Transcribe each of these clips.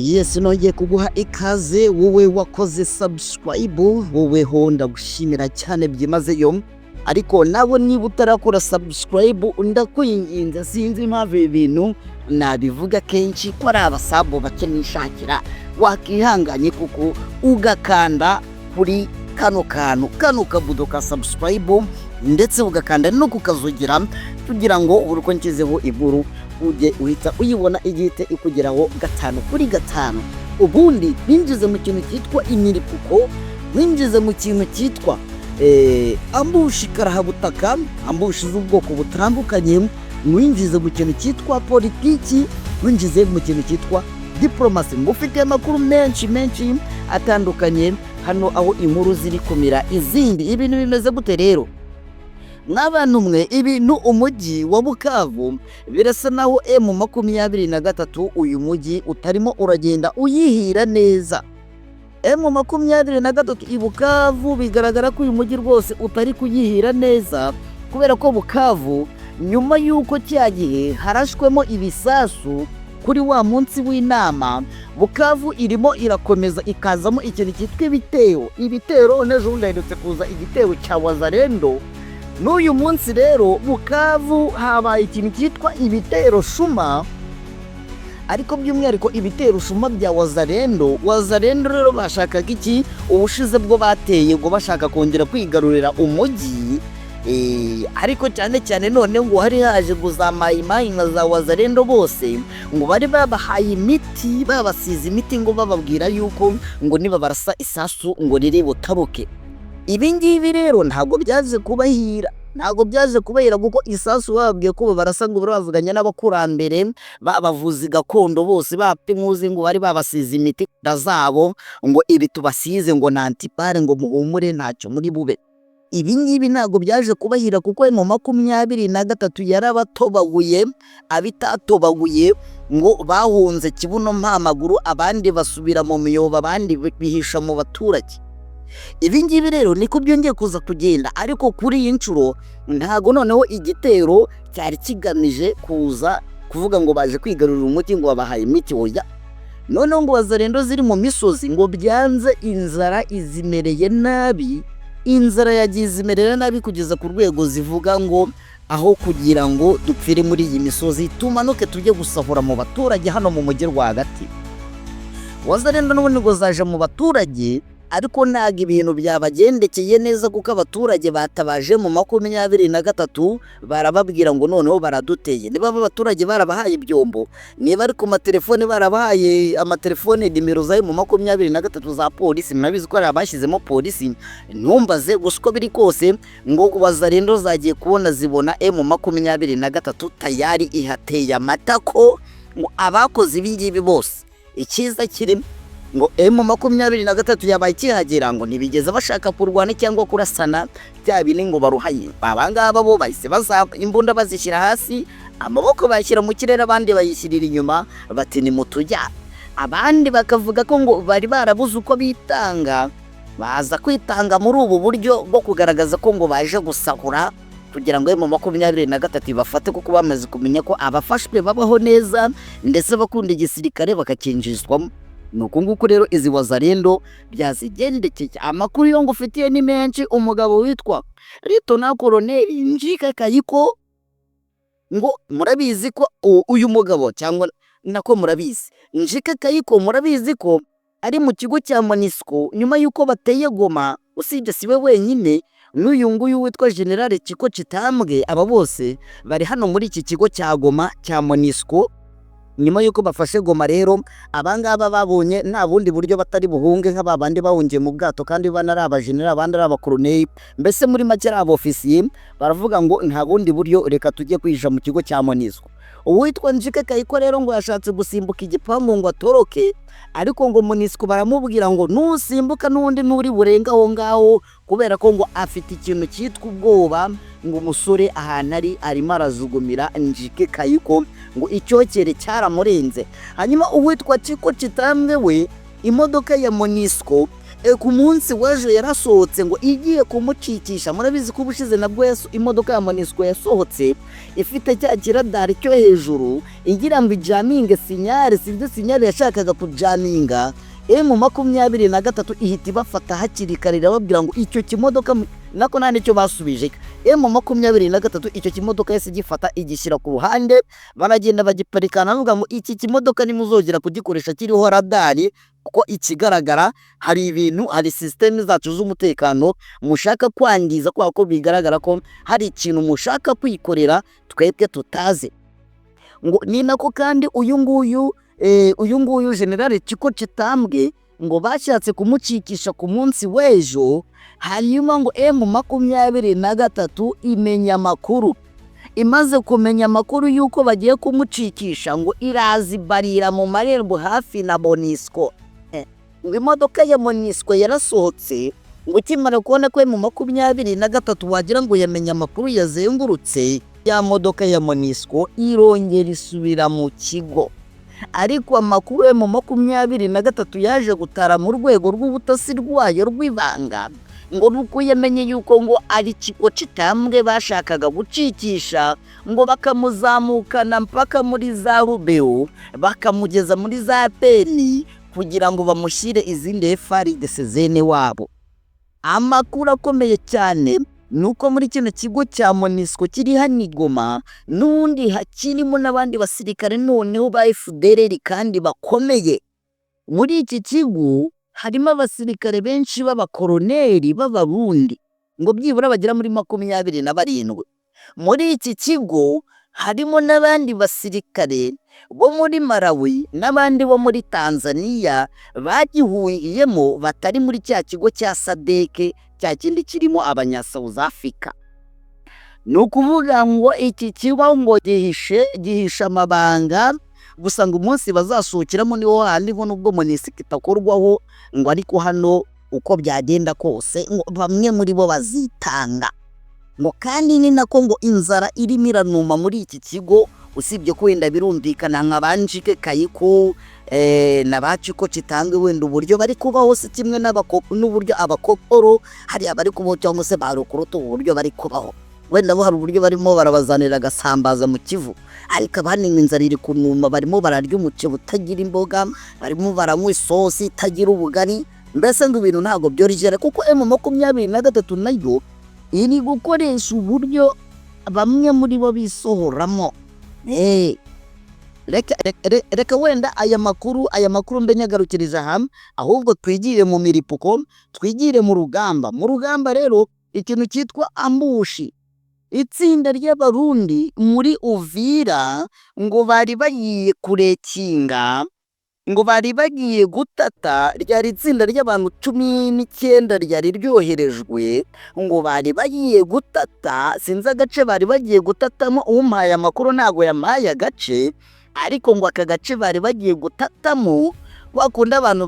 Yes, nongeye kuguha ikaze wowe wakoze subscribe, wowe ho ndagushimira cyane byimazeyo. Ariko nawe niba utarakora subscribe, ndakwinginze, sinzi impamvu ibi bintu nabivuga kenshi ko ari abasabu bake nishakira, wakihanganye kuko ugakanda kuri kano kantu, kano kabudo ka subscribe, ndetse ugakanda no kukazogera kugira ngo buri uko nshyizeho inkuru ujye uhita uyibona igihite ikugeraho gatanu kuri gatanu. Ubundi binjize mu kintu cyitwa imiripuko, winjize mu kintu cyitwa ambush karahabutaka, ambush z'ubwoko butandukanye, winjize mu kintu cyitwa politiki, winjize mu kintu cyitwa diporomasi. Ngufitiye amakuru menshi menshi atandukanye hano aho inkuru ziri kumira izindi. Ibintu bimeze gute rero mw'abantu mwe? Ibintu umujyi wa Bukavu birasa naho M23 uyu mujyi utarimo uragenda uyihira neza. M23 i Bukavu bigaragara ko uyu mujyi rwose utari kuyihira neza, kubera ko Bukavu nyuma y'uko cya gihe harashwemo ibisasu kuri wa munsi w'inama, Bukavu irimo irakomeza ikazamo ikintu cyitwa ibitero. Ibitero n'ejo bundi haherutse kuza igitero cya Wazalendo. N'uyu munsi rero Bukavu habaye ikintu cyitwa ibitero shuma, ariko by'umwihariko ibitero shuma bya Wazalendo. Wazalendo rero bashakaga iki? Ubushize bwo bateye ngo bashaka kongera kwigarurira umujyi, ariko cyane cyane none ngo hari haje ngo za Mayimayi na za Wazalendo bose ngo bari babahaye imiti, babasize imiti, ngo bababwira yuko ngo nibabarasa isasu ngo riri butabuke. Ibi ngibi rero ntabwo byaje kubahira, ntabwo byaje kubahira, kuko isasu bababwiye ko babarasa ngo bari bavuganye n'abakurambere babavuzi gakondo bose bapimwuzi, ngo bari babasize imiti zabo, ngo ibi tubasize ngo ni anti-balles, ngo muhumure ntacyo muri bube. Ibi ngibi ntabwo byaje kubahira, kuko M23 yarabatobaguye, abitatobaguye ngo bahunze kibuno mpamaguru, abandi basubira mu miyobo, abandi bihisha mu baturage. Ibi ngibi rero niko byongeye kuza kugenda, ariko kuri iyi nshuro ntago noneho igitero cyari kigamije kuza kuvuga ngo baje kwigarurira umuti, ngo babahaye imiti, oya. Noneho ngo Wazalendo ziri mu misozi ngo byanze, inzara izimereye nabi, inzara yagiye izimerera nabi kugeza ku rwego zivuga ngo aho kugira ngo dupfire muri iyi misozi, tumanuke tujye gusahura mu baturage hano mu mujyi rwagati. Wazalendo n'ubundi ngo zaje mu baturage, ariko ntabwo ibintu byabagendekeye neza, kuko abaturage batabaje M23, barababwira ngo noneho baraduteye. Niba abaturage barabahaye ibyombo, niba ari ku matelefone barabahaye amatelefone, nimero za M23 za polisi, murabizi ko hari abashyizemo polisi, ntumbaze. Gusa uko biri kose ngo Wazalendo zagiye kubona zibona M23 tayari ihateye amatako, ngo abakoze ibi ngibi bose icyiza kirimo ngo M23 yabaye ikihagera ngo ntibigeze bashaka kurwana cyangwa kurasana bya bindi ngo baruhaye. Abangaba bo bahise baza imbunda bazishyira hasi, amaboko bayashyira mu kirere, abandi bayishyirira inyuma, bati nimutujya. Abandi bakavuga ko ngo bari barabuze uko bitanga, baza kwitanga muri ubu buryo bwo kugaragaza ko ngo baje gusahura kugira ngo M23 ibafate, kuko bamaze kumenya ko abafashwe babaho neza, ndetse bakunda igisirikare bakakinjizwamo. Ni uku nguku rero izi Wazalendo byazigendekeye. Amakuru yo ngufitiye ni menshi. Umugabo witwa Lieutenant Colonel Njike Kayiko, ngo murabizi ko uyu mugabo, cyangwa nako murabizi Njike Kayiko, murabizi ko ari mu kigo cya MONUSCO nyuma y'uko bateye Goma. Usibye si we wenyine, n'uyu nguyu witwa General Chico Chitambwe, aba bose bari hano muri iki kigo cya Goma cya MONUSCO. Nyuma y'uko bafashe Goma rero, abangaba babonye nta bundi buryo batari buhunge nk'aba bandi bahungiye mu bwato, kandi bana ari abajenerali, abandi ari abakoroneri, mbese muri make ari abofisiye, baravuga ngo nta bundi buryo, reka tujye kwihisha mu kigo cya MONUSCO. Uwitwa Njike Kayiko rero ngo yashatse gusimbuka igipangu ngo atoroke, ariko ngo MONUSCO baramubwira ngo nusimbuka n'ubundi nturi burenga aho ngaho, kubera ko ngo afite ikintu cyitwa ubwoba. Ngo umusore ahantu ari arimo arazugumira, Njike Kayiko ngo icyokere cyaramurenze. Hanyuma uwitwa Chico Chitambwe we, imodoka ya MONUSCO Ku munsi w'ejo yarasohotse ngo igiye kumucikisha. Murabizi ko ubushize nabwo imodoka ya MONUSCO yasohotse ifite cya kiradari cyo hejuru, igira ngo ijaminge signal. Sinzi signal yashakaga kujaminga. M23 ihita ibafata hakiri kare, irababwira ngo icyo kimodoka nako nta nicyo basubije. M23 icyo kimodoka yahise igifata, igishyira ku ruhande, baragenda bagiparikana, bavuga ngo iki kimodoka nimuzongera kugikoresha kiriho radari, kuko ikigaragara hari ibintu, hari système zacu z'umutekano mushaka kwangiza, kubera ko bigaragara ko hari ikintu mushaka kwikorera twebwe tutazi. Ngo ni nako kandi uyu nguyu General Chiko Chitambwe ngo bashatse kumucikisha ku munsi w'ejo. Hanyuma ngo M23 imenya amakuru. Imaze kumenya amakuru y'uko bagiye kumucikisha, ngo iraza ibarira mu marembo hafi na MONUSCO. Ngo imodoka ya MONUSCO yarasohotse, ngo ikimara kubona ko M23 wagira ngo yamenye amakuru yazengurutse ya modoka ya MONUSCO, irongera isubira mu kigo. Ariko amakuru M23 yaje gutara mu rwego rw'ubutasi rwayo rw'ibanga, ngo nuko yamenye yuko ngo ari Chiko Chitambwe bashakaga gucikisha, ngo bakamuzamukana mpaka muri za Rubeo, bakamugeza muri za Beni kugira ngo bamushyire izindi FARDC zene wabo. Amakuru akomeye cyane ni uko muri kino kigo cya MONUSCO kiri hano i Goma, n'ubundi hakirimo n'abandi basirikare noneho ba FDLR kandi bakomeye. Muri iki kigo harimo abasirikare benshi b'abakoroneri b'Abarundi, ngo byibura bagera muri 27. Muri iki kigo harimo n'abandi basirikare bo muri Malawi n'abandi bo muri Tanzania bagihungiyemo, batari muri cya kigo cya SADC, cya kindi kirimo abanya South Africa. Ni ukuvuga ngo iki kigo ngo gihishe amabanga gusa, ngo umunsi bazasohokeramo niho handi ngo nubwo MONUSCO itakorwaho, ngo ariko hano uko byagenda kose ngo bamwe muri bo bazitanga. Ngo kandi ni nako ngo inzara irimo iranuma muri iki kigo, usibye ko wenda birumvikana nka ba Njike Kayiko na ba Chiko Chitambwe, wenda uburyo bari kubaho si kimwe n'uburyo abakoporo hariya bari kubaho, cyangwa se ba Rukurutu uburyo bari kubaho. Wenda bo hari uburyo barimo barabazanira agasambaza mu Kivu, ariko abandi ngo inzara iri kunuma, barimo bararya umuceri utagira imboga, barimo baranywa isosi itagira ubugari. Mbese ngo ibintu ntabwo byoroshye, kuko M23 nayo iri gukoresha uburyo bamwe muri bo bisohoramo. Reka wenda aya makuru mbe nyagarukiriza hamwe, ahubwo twigire mu miripuko, twigire mu rugamba. Mu rugamba rero, ikintu cyitwa ambush. Itsinda ry'Abarundi muri Uvira ngo bari bagiye kurekinga, ngo bari bagiye gutata. Ryari itsinda ry'abantu 19 ryari ryoherejwe, ngo bari bagiye gutata. Sinzi agace bari bagiye gutatamo, umpaye amakuru ntabwo yampaye agace, ariko ngo aka gace bari bagiye gutatamo, bakunda abantu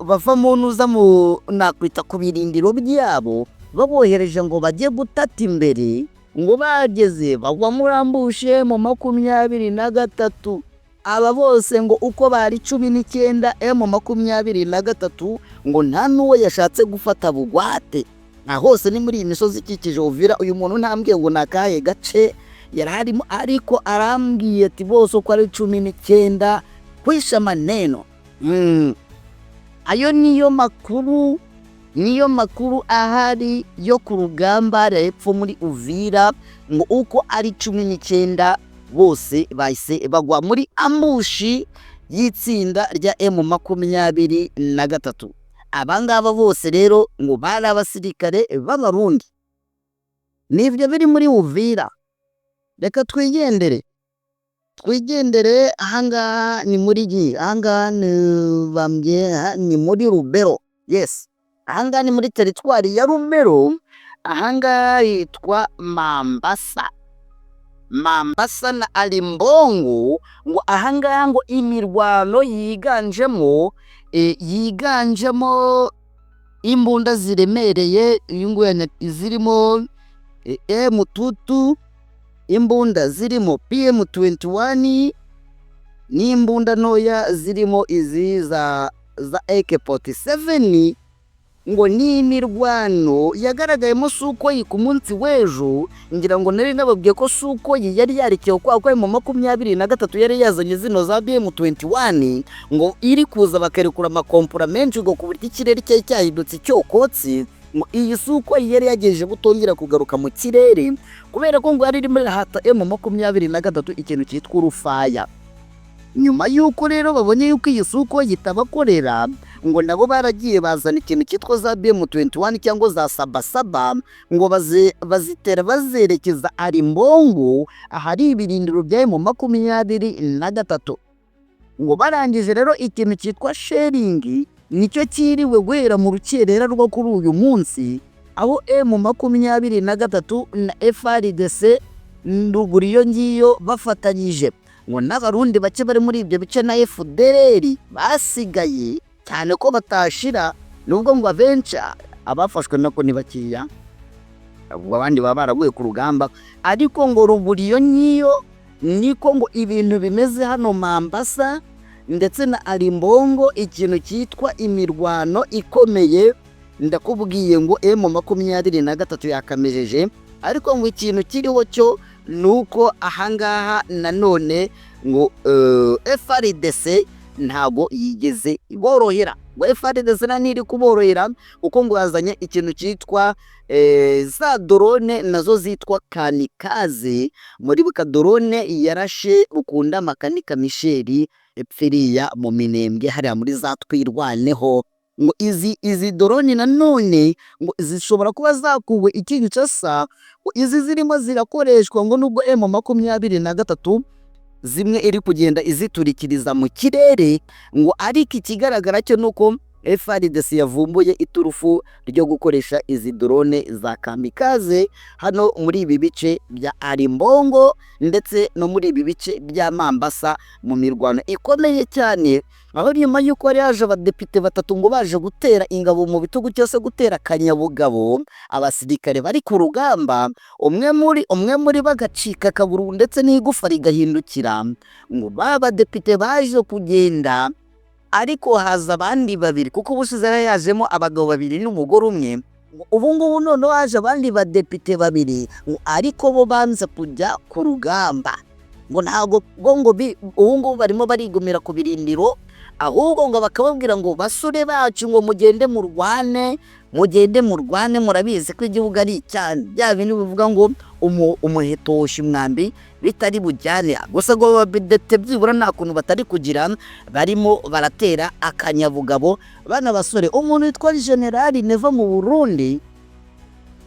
bava mu ntuza, mu nakwita ku birindiro byabo, babohereje ngo bajye gutata imbere, ngo bageze bagwa muri ambush M23. Aba bose ngo uko bari 19, M23 ngo nta n'uwo yashatse gufata bugwate. Nka hose ni muri iyi misozi ikikije Uvira. Uyu muntu ntambwiye ngo ni akahe gace yari arimo, ariko arambwiye ati bose uko ari 19 kwisha maneno. Ayo niyo makuru ahari yo ku rugamba hepfo muri Uvira, ngo uko ari 19 bose bahise bagwa muri ambush y'itsinda rya M23. Aba ngaba bose rero ngo bari abasirikare b'Abarundi. Nibyo biri muri Uvira. Reka twigendere ahangaha ni muri ahangaha ni bambwiye ni muri Rubero. Yes, ahangaha ni muri teritwari ya Rubero. Ahangaha hitwa Mambasa, Mambasa na Alimbongo. Ngo ahangaha ngo imirwano yiganjemo imbunda ziremereye, uyu nguyu zirimo M22, imbunda zirimo PM21 n'imbunda ntoya zirimo izi za za AK-47. Ngo ni imirwano yagaragayemo Sukhoi ku munsi w'ejo. Ngira ngo nari nababwiye ko Sukhoi yari yarekewe kwa ko mu 23 yari yazanye zino za BM-21, ngo iri kuza bakarekura amakompura menshi, ngo ku buryo ikirere cyari cyahindutse icyokotsi. Ngo iyi Sukhoi yari yagejeje butongera kugaruka mu kirere kubera ko ngo yari irimo irahata M23 ikintu cyitwa urufaya. Nyuma y'uko rero babonye yuko iyi Sukhoi itabakorera, ngo nabo baragiye bazana ikintu cyitwa za BM-21 cyangwa za sabasaba, ngo bazitera bazerekeza Arimbongo ahari ibirindiro bya M23. Ngo barangije rero, ikintu cyitwa shelling nicyo cyiriwe guhera mu rukerera rwo kuri uyu munsi, aho M23 na FARDC ruguru iyo ngiyo bafatanyije, ngo n'Abarundi bake bari muri ibyo bice na FDLR basigaye, cyane ko batashira, nubwo ngo abenshi abafashwe nako ni bakeya, ubwo abandi baba baraguye ku rugamba. Ariko ngo ruguru iyo ngiyo niko ngo ibintu bimeze hano Mambasa ndetse na Arimbongo, ikintu cyitwa imirwano ikomeye. Ndakubwiye ngo M23 yakamejeje, ariko ngo ikintu kiriho cyo ni uko ahangaha nanone ngo FARDC ntago yigeze iborohera. Ngo FARDC na ntiri kuborohera, kuko ngo yazanye ikintu cyitwa za drone nazo zitwa kamikaze. Muri buka drone yarashe Rukunda Makanika Michel epfiriya mu Minembwe hariya muri za Twirwaneho. Ngo izi drone nanone ngo zishobora kuba zakuwe i Kinshasa. Ngo izi zirimo zirakoreshwa, ngo nubwo M23 zimwe iri kugenda iziturikiriza mu kirere, ngo ariko ikigaragara cyo nuko FARDC yavumbuye iturufu ryo gukoresha izi drone za kamikaze hano muri ibi bice bya Arimbongo ndetse no muri ibi bice bya Mambasa mu mirwano ikomeye cyane, aho nyuma y'uko hari haje abadepite batatu ngo baje gutera ingabo mu bitugu cyangwa se gutera akanyabugabo abasirikare bari ku rugamba, umwe muri bo agacika akaguru ndetse n'igufa rigahindukira. Ngo ba badepite baje kugenda, ariko haza abandi babiri, kuko ubushize yari yajemo abagabo babiri n'umugore umwe. Ubu ngubu noneho haje abandi badepite babiri, ariko bo banze kujya ku rugamba, ngo ntabwo bo ngo ubu ngubu barimo barigumira ku birindiro, ahubwo ngo bakababwira ngo: "Basore bacu, ngo mugende murwane, mugende murwane, murabizi ko igihugu ari icyanyu." Bya bindi bivuga ngo umuheto wosha umwambi bitari bujyane. Gusa ngo abadepite byibura nta kuntu batari kugira, barimo baratera akanyabugabo bana basore. Umuntu witwa Generali Neva mu Burundi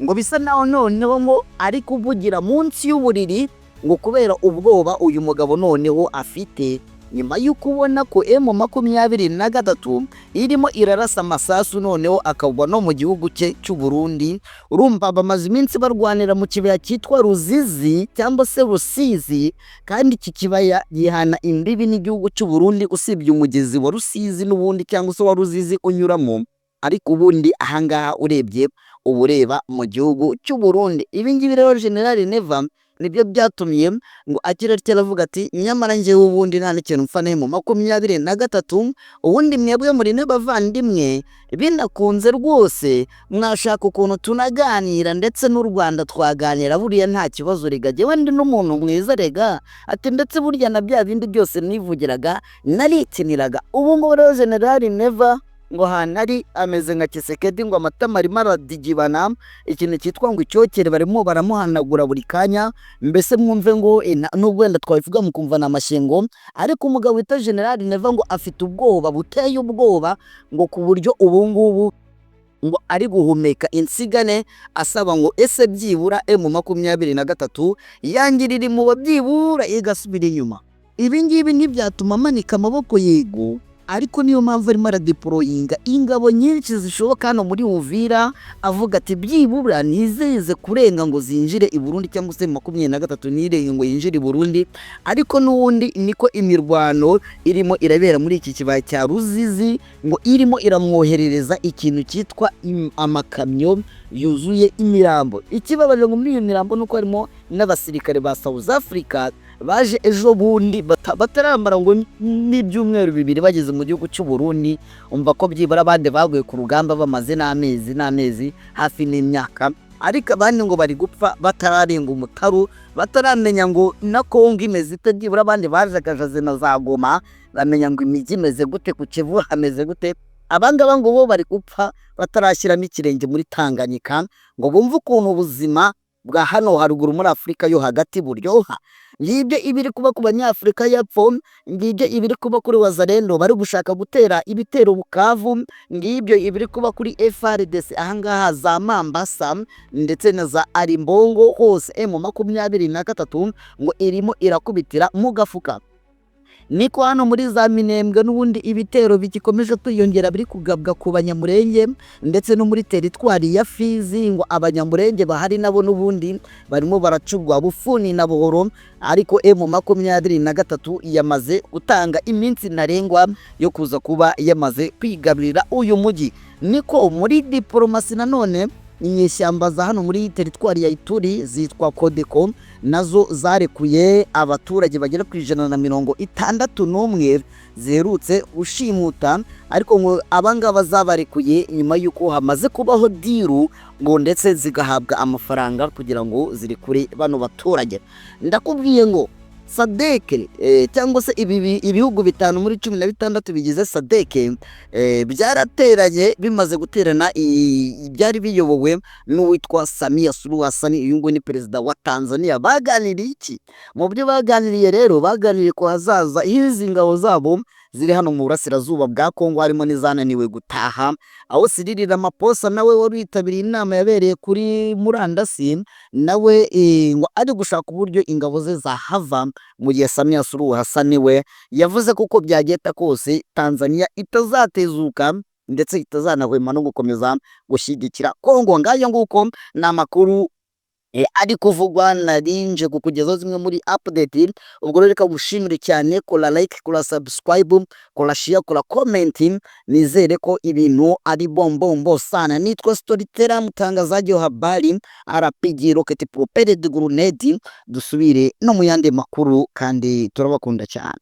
ngo bisa naho noneho ngo ari kuvugira munsi y'uburiri, ngo kubera ubwoba uyu mugabo noneho afite nyuma y'uko ubona ko M23 irimo irarasa amasasu noneho akagwa no mu gihugu cye cy'u Burundi. Urumva bamaze iminsi barwanira mu kibaya cyitwa Ruzizi cyangwa se Rusizi, kandi iki kibaya gihana imbibi n'igihugu cy'u Burundi, usibye umugezi wa Rusizi n'ubundi cyangwa se wa Ruzizi unyuramo, ariko ubundi ahangaha urebye uba ureba mu gihugu cy'u Burundi. Ibi ngibi rero General Neva nibyo byatumye ngo agira atya aravuga ati: "Nyamara njyewe ubundi nta n'ikintu mpfa na M23. Ubundi mwebwe muri n'abavandimwe, binakunze rwose mwashaka ukuntu tunaganira, ndetse n'u Rwanda twaganira, buriya nta kibazo. Rega jyewe ndi n'umuntu mwiza rega." Ati: "Ndetse burya na bya bindi byose nivugiraga narikiniraga." Ubu ngubu rero General Neva ngo ahantu ari ameze nka Tshisekedi, ngo amatama arimo aradigibana, ikintu cyitwa ngo icyokere barimo baramuhanagura buri kanya. Mbese mwumve ngo nubwo wenda twabivuga mukumva ni amashyengo, ariko umugabo wita General Neva ngo afite ubwoba buteye ubwoba, ngo ku buryo ubu ngubu ngo ari guhumeka insigane, asaba ngo ese byibura M23 yangirira impuhwe, byibura igasubira inyuma. Ibi ngibi ntibyatuma amanika amaboko, yego, ariko niyo mpamvu arimo aradeployinga ingabo nyinshi zishoboka hano muri Uvira, avuga ati byibura ntizize kurenga ngo zinjire i Burundi, cyangwa se 23 ntirenge ngo yinjire i Burundi. Ariko n'ubundi niko imirwano irimo irabera muri iki kibaya cya Ruzizi, ngo irimo iramwoherereza ikintu cyitwa amakamyo yuzuye imirambo. Ikibabaje ngo muri iyo mirambo nuko harimo n'abasirikare ba South Africa. Baje ejo bundi bataramara ngo n'ibyumweru 2 bageze mu gihugu cy'u Burundi. Umva ko byibura abandi baguye ku rugamba bamaze n'amezi n'amezi, hafi n'imyaka, ariko abandi ngo bari gupfa batararenga umutaru, bataramenya ngo na Kongo imeze ite. Byibura abandi bajagajaze na za Goma, bamenya ngo imijyi imeze gute, ku Kivu hameze gute. Abangaba ngo bo bari gupfa batarashyiramo ikirenge muri Tanganyika ngo bumve ukuntu ubuzima bwa hano haruguru muri Afurika yo hagati buryoha. Ngibyo ibiri kuba ku Banyafurika y'Epfo, ngibyo ibiri kuba kuri Wazalendo bari gushaka gutera ibitero Bukavu, ngibyo ibiri kuba kuri FARDC ahangaha za Mambasa ndetse na za Arimbongo hose. M23 ngo irimo irakubitira mu gafuka. Niko hano muri za Minembwe n'ubundi ibitero bigikomeje kwiyongera biri kugabwa ku Banyamurenge, ndetse no muri teritwari ya Fizi ngo Abanyamurenge bahari nabo n'ubundi barimo baracurwa bufuni na buhoro. Ariko M23 yamaze gutanga iminsi ntarengwa yo kuza kuba yamaze kwigarurira uyu mujyi. Niko muri diporomasi nanone, inyeshyamba za hano muri teritwari ya Ituri zitwa Codeco nazo zarekuye abaturage bagera ku 161 ziherutse gushimuta, ariko ngo abangaba zabarekuye nyuma y'uko hamaze kubaho deal, ngo ndetse zigahabwa amafaranga kugira ngo zirekure bano baturage. Ndakubwiye ngo SADC cyangwa se ibi ibihugu 5 muri 16 bigize SADC byarateranye. Bimaze guterana, byari biyobowe n'uwitwa Samia Suluhu Hassan, uyu nguyu ni perezida wa Tanzania. Baganiriye iki? Mu byo baganiriye rero, baganiriye ku hazaza h'izi ngabo zabo ziri hano mu burasirazuba bwa Kongo, harimo n'izananiwe gutaha, aho Cyril Ramaphosa nawe wari witabiriye inama yabereye kuri murandasi, nawe ngo ari gushaka uburyo ingabo ze zahava, mu gihe Samia Suluhu Hassan we yavuze ko uko byagenda kose Tanzania itazatezuka ndetse itazanahwema no gukomeza gushyigikira Kongo. Ngayo nguko ni amakuru ari kuvugwa narinje kukugezaho zimwe muri update. Ubwo rero reka gushimire cyane. Kora like, kora subscribe, kora share, kora comment. Nizere ko ibintu ari bombombo sana. Nitwa Storyteller, mtangazaji wa habari, RPG, rocket propelled grenade. Dusubire no mu yandi makuru kandi turabakunda cyane.